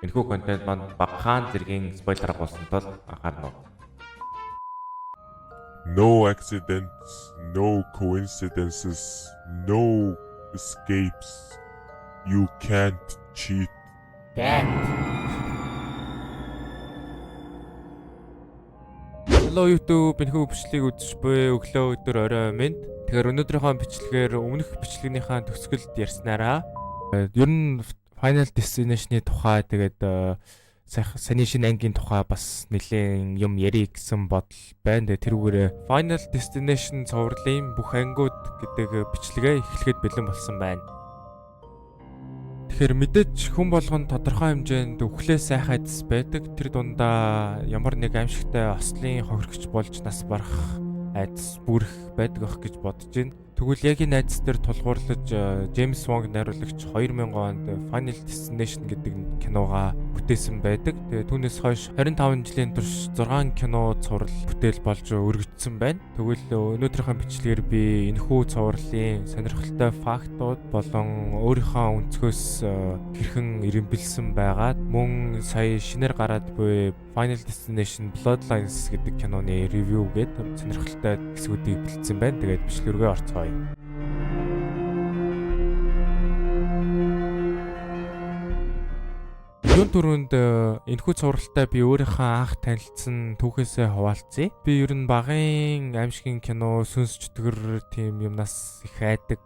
Энэхүү контент маань багахан зэргийн spoiler агуулсан тул анхаарна уу. No accidents, no coincidences, no escapes. You can't cheat. That. Hello YouTube, энэхүү бичлэгийг үзэж буй өглөө өдөр орой минь. Тэгэхээр өнөөдрийнхөө бичлэгээр өмнөх бичлэгнийхээ төгсгөлд ярьснараа ер нь Final Destination-ы тухай тэгээд саяны шинэ ангийн тухай бас нэлээд юм ярих гэсэн бодол байна. Тэгээд тэрүүгээрээ Final Destination цувралын бүх ангиуд гэдэг бичлэгээ эхлэхэд бэлэн болсон байна. Тэгэхээр мэдээж хүн болгон тодорхой хэмжээнд үхлээ сайхан айдас байдаг. Тэр дундаа ямар нэг аимшигтай ослын хохирогч болж нас барах айдас бүрэх байдаг ах гэж бодож байна. Тэгвэл яг энэ айдас дээр тулгуурлаж Джеймс Вонг найруулагч 2000 онд Final Destination гэдэг киногоо бүтээсэн байдаг. Тэгээ түүнээс хойш 25 жилийн турш 6 кино цуврал бүтээл болж өргөжсөн байна. Тэгвэл өнөөдрийнхөө бичлэгээр би энэхүү цувралын сонирхолтой фактууд болон өөрийнхөө өнцгөөс хэрхэн эрэмбэлсэн байгаад мөн сая шинээр гараад буй Final Destination Bloodlines гэдэг киноны review гээд сонирхолтой хэсгүүдийг бэлдсэн байна. Тэгээд бичлэг рүүгээ орцгоё. Юун түрүүнд энэхүү цувралтай би өөрийнхөө анх танилцсан түүхээсээ хуваалцъя. Би ер нь багын аимшигын кино, сүнс чөтгөр тийм юмнаас их айдаг.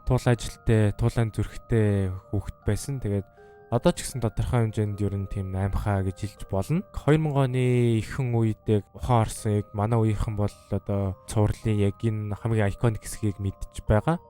Туул ажилтай, туулайн зүрхтэй хүүхэд байсан. Тэгээд одоо ч гэсэн тодорхой хэмжээнд ер нь тийм аимхаа гэж хэлж болно. 2000 оны ихэнх үед яг ухаан орсон яг манай үеийнхэн бол одоо цувралын яг энэ хамгийн iconic хэсгийг мэдчих байгаа.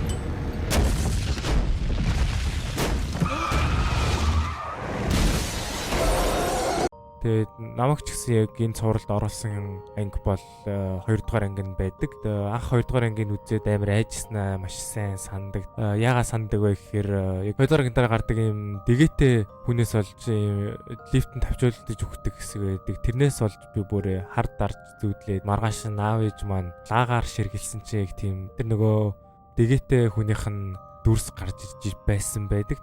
Тэгээд намайг ч гэсэн яг энэ цувралд оруулсан анги бол 2 дугаар анги нь байдаг. Тэгээд анх 2 дугаар ангийг үзээд амар айжснаа маш сайн сандаг. Яагаад сандаг вэ гэхээр яг 2 дугаар анги дээр гардаг юм дэгээтэй хүнээс олж юм лифтэнд тавчуулдаж өгдөг хэсэг байдаг. Тэрнээс олж би бүр хар дарж зүүдлээд маргааш нь аав ээж маань лагаар ширгэлсэн чи яг тийм тэр нөгөө дэгээтэй хүнийх нь дүрс гарч ирж байсан байдаг.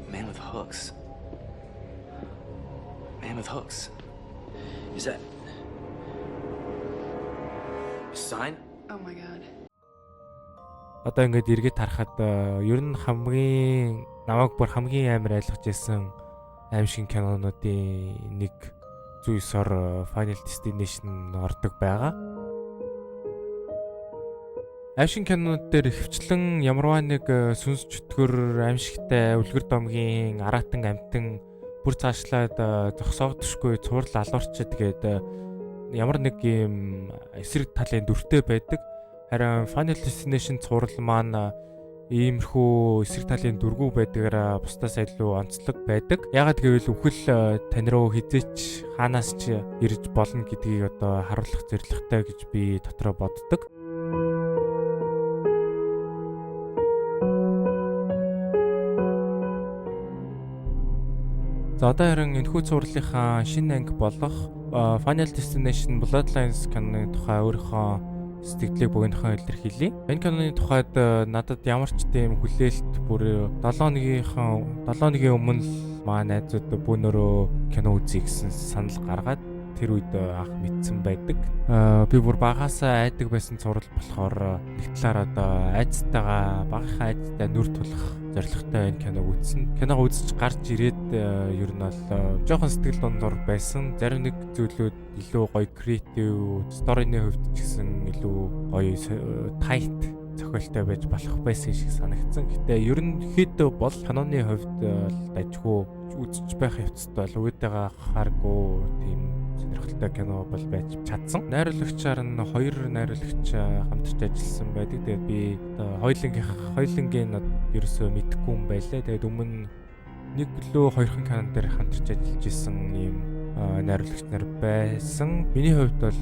Man with hooks. Man with hooks. Is that a sign? Oh my god. Одоо ингээд эргээд харахад ер нь хамгийн намайг бүр хамгийн амар айлгаж байсан аимшиг кинонуудын нэг зүй ёсоор Final Destination ордог байгаа. Аимшиг кинонууд дээр ихэвчлэн ямарваа нэг сүнс чөтгөр, аимшигтай, үлгэр домгийн, араатан амтан бүр цаашлаад зогсоогдшгүй цуврал алуурчид гээд ямар нэг юм эсрэг талын дүртэй байдаг. Харин Final Destination цуврал маань иймэрхүү эсрэг талын дүргүй байдгаараа бусдаас илүү онцлог байдаг. Яагаад гэвэл үхэл тань руу хизээч хаанаас ч ирж болно гэдгийг одоо харуулах зорилготой гэж би дотроо боддог. За одоо харин энэхүү цувралынхаа шинэ анги болох Final Destination Bloodlines киноны тухай өөрийнхөө сэтгэлийг богинохон илэрхийлье. Энэ киноны тухайд надад ямар ч тийм хүлээлт бүр 7 хоногийн 7 хоногийн өмнө л маа найзууд бөөнөрөө кино үзье гэсэн санал гаргаад тэр үед анх мэдсэн байдаг. Би бүр багасаа айдаг байсан цуврал болохоор нэг талаар одоо айцтайгаа багийнхаа айцтай нүр тулах зорилготой энэ киног үзсэн. Киног үзэж гарч ирээд ер нь бол жоохон сэтгэл дундуур байсан. Зарим нэг зүйлүүд илүү гоё creative, story-ны хувьд ч гэсэн илүү гоё tight зохиолтой байж болох байсан шиг санагдсан. Гэтэ ерөнхийдөө бол киноны хувьд бол дажгүй үзэж байх явцтай бол үүдээгээ харгүй тийм сонирхолтой кино бол байж чадсан. Найруулагчаар нь хоёр найруулагч хамтарч ажилласан байдаг. Тэгээд би одоо хоёулангийн ерөөсөө мэдэхгүй юм байлаа. Тэгээд өмнө нэг лөө хоёрхан кинон дээр хамтарч ажиллаж исэн ийм найруулагч нар байсан. Миний хувьд бол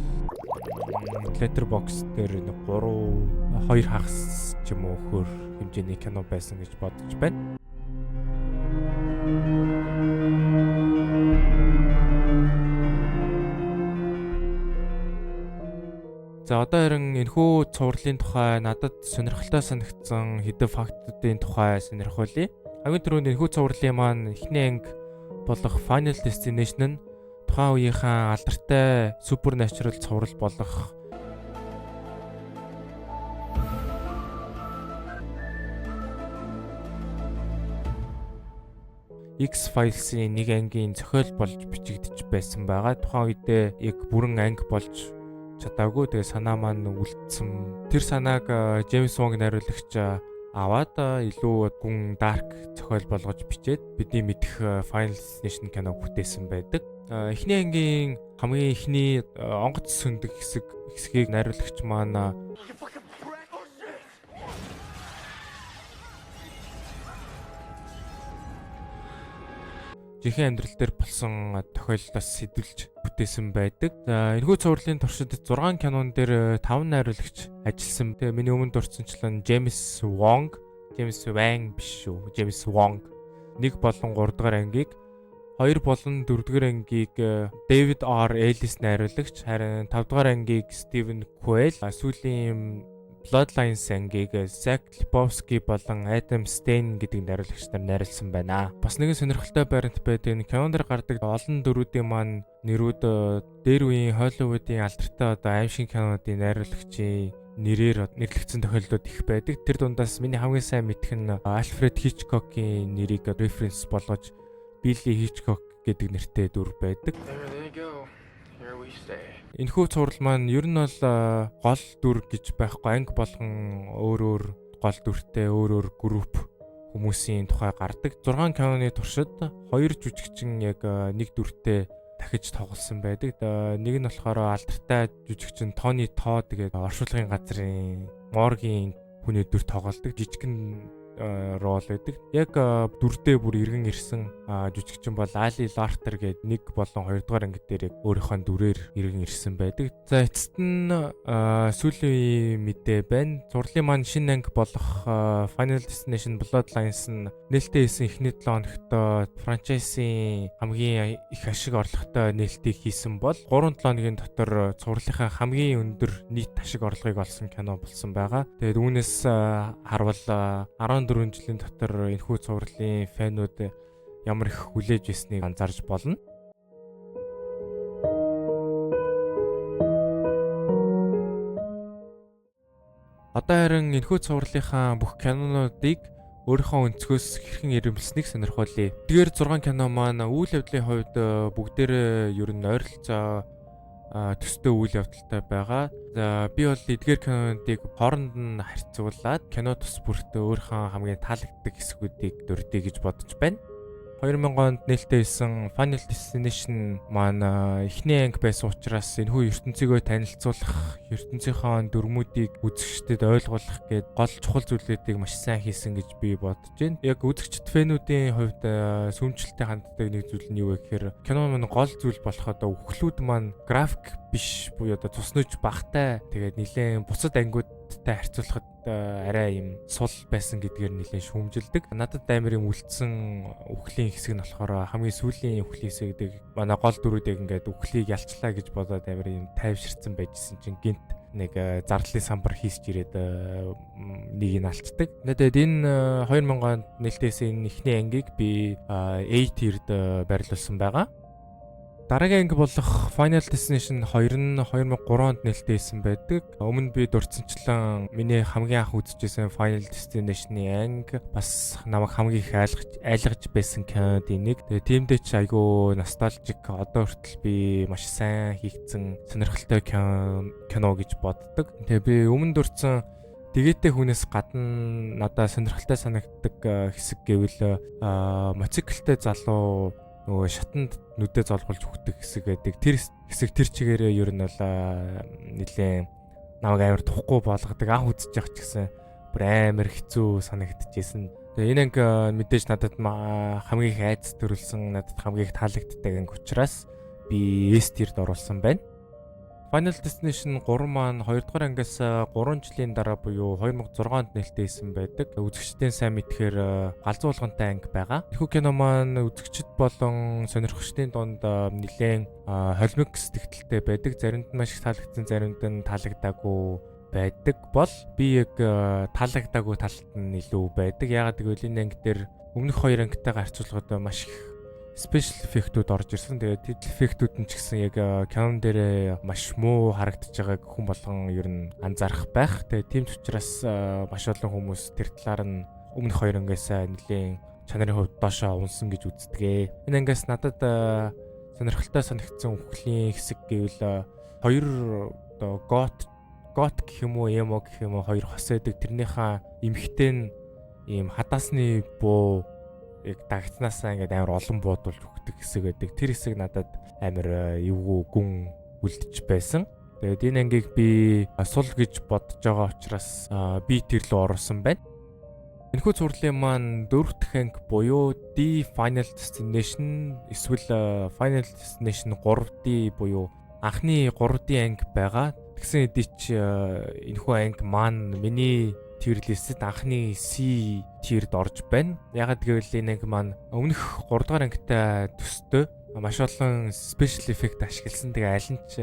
Letterboxd дээр нэг 3 2 хагас ч юм уу хөр хэмжээний кино байсан гэж бодож байна. За, одоо харин энэхүү цувралын тухай надад сонирхолтой санагдсан хэдэн фактуудын тухай сонирхуулъя. Хамгийн түрүүнд энэхүү цувралын маань эхний анги болох Final Destination нь тухайн үеийнхээ алдартай supernatural цуврал болох X-Files-ийн нэг ангийн зохиол болж бичигдэж байсан байгаа. Тухайн үедээ яг бүрэн анги болж чадаагүй. Тэгээ санаа маань үлдсэн. Тэр санааг Джеймс Вонг найруулагч аваад илүү гүн dark зохиол болгож бичээд бидний мэдэх Final Destination киног бүтээсэн байдаг. Эхний ангийн хамгийн эхний онгоц сөндөг хэсгийг найруулагч маань жинхэнэ амьдрал дээр болсон тохиолдлоос сэдвэлж бүтээсэн байдаг. За, энэхүү цувралын туршид 6 кинон дээр 5 найруулагч ажилласан. Тэгээ миний өмнө дурдсанчлан Джеймс Вонг, Джеймс Ван биш шүү. Джеймс Вонг 1 болон 3 дугаар ангийг, 2 болон 4 дугаар ангийг Дэвид Р. Эллис найруулагч, харин 5 дугаар ангийг Стивен Куэл, сүүлийн Bloodlines ангийг Zach Lipovsky болон Adam Stein гэдэг найруулагч нар найруулсан байна. Бас нэгэн сонирхолтой баримт байдаг нь кинон дээр гардаг олон дүрүүдийн маань нэрүүд дээр үеийн Холливуудын алдартай одоо аймшиг кинонуудын найруулагчийн нэрээр нэрлэгдсэн тохиолдлууд их байдаг. Тэр дундаас миний хамгийн сайн мэдэх нь Альфред Хичкокийн нэрийг reference болгож Билли Хичкок гэдэг нэртэй дүр байдаг. There they go. Here we stay. Энэхүү цуврал маань ер нь бол гол дүр гэж байхгүй, анги болгон өөр өөр гол дүртэй өөр өөр групп хүмүүсийн тухай гардаг. 6 киноны туршид 2 жүжигчин яг нэг дүртэй дахиж тоглосон байдаг. Нэг нь болохоор алдартай жүжигчин Тони Тодд гэдэг оршуулгын газрын моргийн хүний дүр тоглодог. Жижигхэн role байдаг. Яг дүрдээ бүр эргэн ирсэн жүжигчин бол Ali Larter гээд нэг болон хоёр дугаар анги дээр яг өөрийнхөө дүрээр эргэн ирсэн байдаг. За, эцэст нь сүүлийн үеийн мэдээ байна. Цувралын маань шинэ анги болох Final Destination Bloodlines нь нээлттэй хийсэн эхний 7 хоногт franchise-ын хамгийн их ашиг орлоготой нээлтийг хийсэн бол 3 7 хоногийн дотор цувралынхаа хамгийн өндөр нийт ашиг орлогыг олсон кино болсон байгаа. Тэгээд үүнээс харвал 14 жилийн дотор энэхүү цувралын fan үүд ямар их хүлээж байсныг анзаарч болно. Одоо харин энэхүү цувралынхаа бүх кинонуудыг өөрийнхөө өнцгөөс хэрхэн эрэмбэлснийг сонирхуулъя. Эдгээр 6 кино маань үйл явдлын хувьд бүгдээрээ ер нь ойролцоо төстэй үйл явдалтай байгаа. За, би бол эдгээр кинонуудыг хооронд нь харьцуулаад кино тус бүртээ өөрийнхөө хамгийн таалагддаг хэсгүүдийг дурдъя гэж бодож байна. 2000 онд нээлттэй хийсэн Final Destination маань эхний анги байсан учраас энэхүү ертөнцийгөө танилцуулах, ертөнцийнхөө дүрмүүдийг үзэгчдэд ойлгуулах гээд гол чухал зүйлүүдийг маш сайн хийсэн гэж би бодож байна. Яг үзэгчд fan үүдийн хувьд сүмжлэлтэй ханддаг нэг зүйл нь юу вэ гэхээр кино маань гол зүйл болох одоо үхлүүд маань график биш буюу одоо цуснууч багтай, тэгээд нэлээд бусад ангиудтай харьцуулахад арай юм сул байсан гэдгээр нэлээд шүүмжилдэг. Надад амар юм үлдсэн үхлийн хэсэг нь болохоор хамгийн сүүлийн үхлийн хэсэг гэдэг манай гол дүрүүдийг ингээд үхлийг ялчлаа гэж бодоод амар юм тайвширсан байжсэн чинь гинт нэг зарлалын самбар хийсч ирээд нэг нь алчдаг. Тэгээд энэ 2000 онд нээлтээсэн энэ эхний ангийг би A tier-д байрлуулсан байгаа. Дараагийн анги болох Final Destination 2 нь 2003 онд нээлттэй хийсэн байдаг. Өмнө би дурдсанчлан миний хамгийн анх үзчихсэн Final Destination-ы анги, бас намайг хамгийн их айлгаж байсан кинодын нэг. Тэгээ тиймдээ ч айгүй nostalgic, одоо хүртэл би маш сайн хийгдсэн сонирхолтой кино гэж боддог. Тэгээ би өмнө дурдсан Тэгээтэй хүнээс гадна надад сонирхолтой санагддаг хэсэг гэвэл мотоциклтэй залуу нөгөө шатанд нүдэ золгуулж өгдөг хэсэг байдаг. Тэр хэсэг тэр чигээрээ ер нь бол нэлээд намайг амар тухгүй болгодог. Анх үзэж явах ч гэсэн бүр амар хэцүү санагдчихсэн. Тэгээ энэ анги мэдээж надад хамгийн их айдас төрүүлсэн, надад хамгийн их таалагддаг анги учраас би S tier-д оруулсан байна. Final Destination 3 маань 2 дугаар ангиас 3 жилийн дараа буюу 2006 онд нээлттэй хийсэн байдаг. Үзэгчдийн сайн мэдэхээр галзуу болгонтой анги байгаа. Энэхүү кино маань үзэгчд болон сонирхогчдын дунд нэлээн холимог сэтгэлтэй байдаг. Заримд нь маш их таалагдсан, заримд нь таалагдаагүй байдаг бол би яг таалагдаагүй талд нь илүү байдаг. Яагаад гэвэл энэ анги дээр өмнөх хоёр ангитайгаа харьцуулахад маш их special effect-үүд орж ирсэн. Тэгээд тэд эффектүүд нь ч гэсэн яг кинон дээр маш муу харагдаж байгааг хүн болгон ер нь анзаарах байх. Тэгээд тийм ч учраас маш олон хүмүүс тэр талаар нь өмнөх хоёр ангиас нэлээн чанарын хувьд доошоо унсан гэж үздэг. Энэ ангиас надад сонирхолтой санагдсан үхлийн хэсэг гэвэл хоёр одоо goth гэх юм уу, emo гэх юм уу хоёр хос байдаг. Тэрнийхээ эмэгтэй нь ийм хадаасны буу яг дагцнаасаа ингээд амар олон буудулж өгдөг хэсэг байдаг. Тэр хэсэг надад амар эвгүй гүн үлдэж байсан. Тэгээд энэ ангийг би сул гэж бодож байгаа учраас би тэр рүү оруулсан байна. Энэхүү цувралын маань дөрөв дэх анги буюу D Final Destination эсвэл Final Destination 3D буюу анхны 3D анги байгаа. Тэгсэн хэдий ч энэхүү анги маань миний tier list-д анхны C tier-д орж байна. Яагаад гэвэл энэ анги маань өмнөх 3 дугаар ангитай төстэй маш олон special effect ашигласан. Тэгээ аль нь ч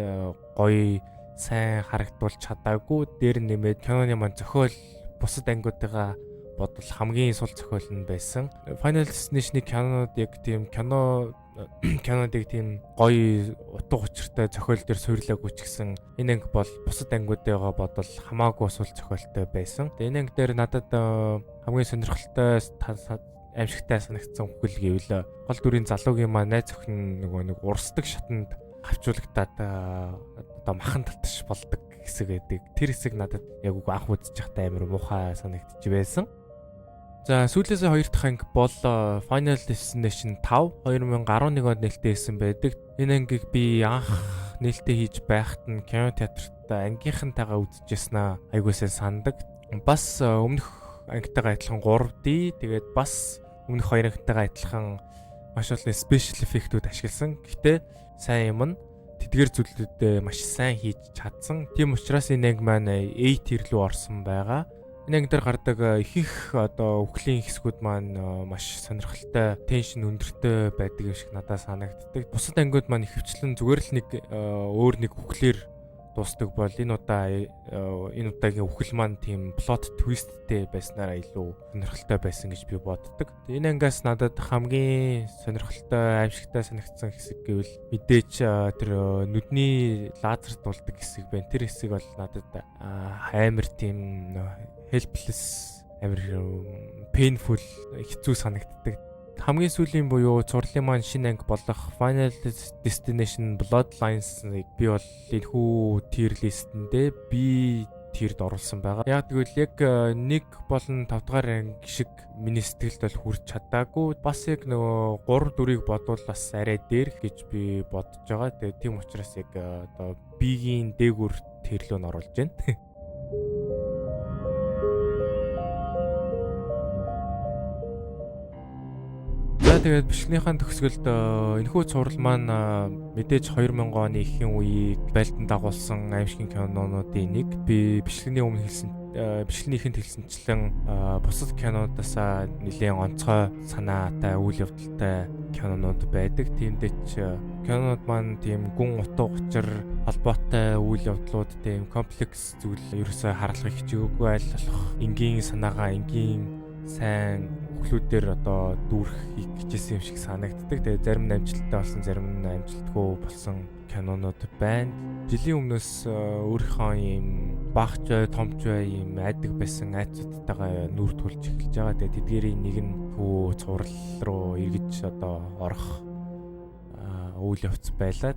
гоё сайн харагдуулж чадаагүй. Дээр нэмээд киноны маань зохиол бусад ангиудыгаа бодвол хамгийн сул зохиол нь байсан. Final Destination-ы кинонууд яг тийм кинонууд яг тийм гоё утга учиртай зохиол дээр суурилаагүй ч гэсэн энэ анги бол бусад ангиудыгаа бодвол хамаагүй сул зохиолтой байсан. Тэгээ энэ анги дээр надад хамгийн сонирхолтой, аимшигтай санагдсан үхэл гэвэл гол дүрийн залуугийн маань найз охин нөгөө нэг урсдаг шатанд хавчуулагдаад одоо махан таташ болдог хэсэг байдаг. Тэр хэсэг надад яг үгүй анх үзэж байхдаа амар муухай санагдчих байсан. За, сүүлээсээ хоёр дахь анги бол Final Destination 5, 2011 онд нээлттэй хийсэн байдаг. Энэ ангийг би анх нээлттэй хийж байхад нь кино театрт ангийнхантайгаа үзчихсэн аа. Айгуу сайн сандаг. Бас өмнөх ангитайгаа адилхан 3D, тэгээд бас өмнөх хоёр ангитайгаа адилхан маш олон special effect-үүд ашигласан. Гэхдээ сайн юм нь тэдгээр зүйлүүдээ маш сайн хийж чадсан. Тийм учраас энэ анги маань A tier рүү орсон байгаа. Энэ анги дээр гардаг ихэнх одоо үхлийн хэсгүүд маань маш сонирхолтой, tension өндөртэй байдаг юм шиг надад санагддаг. Бусад ангиуд маань ихэвчлэн зүгээр л нэг өөр нэг үхлээр дуусдаг бол энэ удаагийн үхэл маань тийм plot twist-тэй байснараа илүү сонирхолтой байсан гэж би боддог. Энэ ангиас надад хамгийн сонирхолтой, аимшигтай санагдсан хэсэг гэвэл мэдээж тэр нүдний лазер дулдаг хэсэг байна. Тэр хэсэг бол надад амар тийм helpless, амар painful, хэцүү санагддаг. Хамгийн сүүлийн буюу цувралын маань шинэ анги болох Final Destination Bloodlines-ыг би бол энэхүү tier list-эндээ B tier-д оруулсан байгаа. Яг тэгвэл яг 1 болон 5 дугаар анги шиг миний сэтгэлд бол хүрч чадаагүй. Бас яг нөгөө 3 4-ийг бодвол бас арай дээр гэж би бодож байгаа. Тэгээ тийм учраас яг одоо B-гийн дээгүүр tier лүү нь оруулж байна. За, тэгээд бичлэгийнхаа төгсгөлд энэхүү цуврал маань мэдээж 2000 оны эхэн үеийг байлдан дагуулсан аимшигын кинонуудын нэг. Би бичлэгний өмнө хэлсэн, бичлэгний эхэнд хэлсэнчлэн бусад кинодоос нэлээн онцгой санаатай, үйл явдалтай кинонууд байдаг. Тиймдээ ч кинонууд маань тийм гүн утга учир холбоотой үйл явдлууд, тийм комплекс зүйл ерөөсөө харуулахыг хичээгээгүй, аль болох энгийн санаагаа энгийн сайн үхлүүдээр одоо дүүрхийг хичээсэн юм шиг санагддаг. Тэгээ зарим нь амжилттай болсон, зарим нь амжилтгүй болсон кинонууд байна. Жилийн өмнөөс өөрийнхөө ийм багч бай, томч бай ийм айдаг байсан айцуудтайгаа нүүр тулж эхэлж байгаа. Тэгээ тэдгээрийн нэг нь хүү цуврал руу эргэж одоо орох үйл явц байлаа.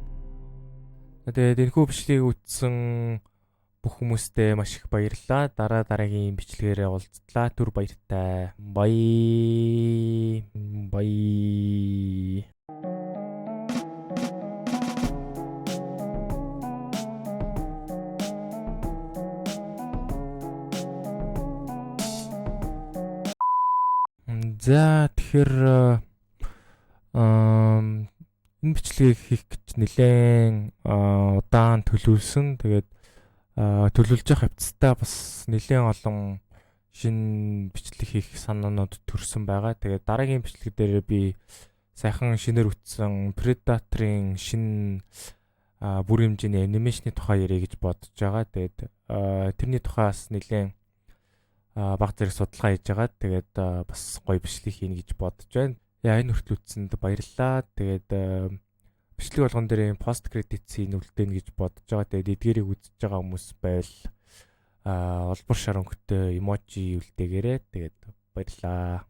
Тэгээд энэхүү бичлэгийг үзсэн бүх хүмүүстээ маш их баярлалаа. Дараа дараагийн бичлэгээрээ уулзлаа. Түр баяртай. Bye. Bye. За, тэгэхээр Энэ бичлэгийг хийх гэж нэлээн удаан төлөвлөсөн. Тэгээд төлөвлөж явах явцдаа бас нэлээн олон шинэ бичлэг хийх санаанууд төрсэн байгаа. Тэгээд дараагийн бичлэг дээр би сайхан шинээр үтсэн Predator-ын шинэ бүр хэмжээний animation ы тухай ярих гэж бодож байгаа. Тэгээд тэрний тухай бас нэлээн баг зэрэг судалгаа хийж байгаа. Тэгээд бас гоё бичлэг хийнэ гэж бодож байна. Яа, энэ хүртэл үзсэнд баярлалаа. Тэгээд бичлэг болгон дээр юм post credit scene үлдээнэ гэж бодож байгаа. Тэгээд эдгээрийг үзэж байгаа хүмүүс байвал улбар шар өнгөтэй emoji үлдээгээрэй. Тэгээд баярлалаа.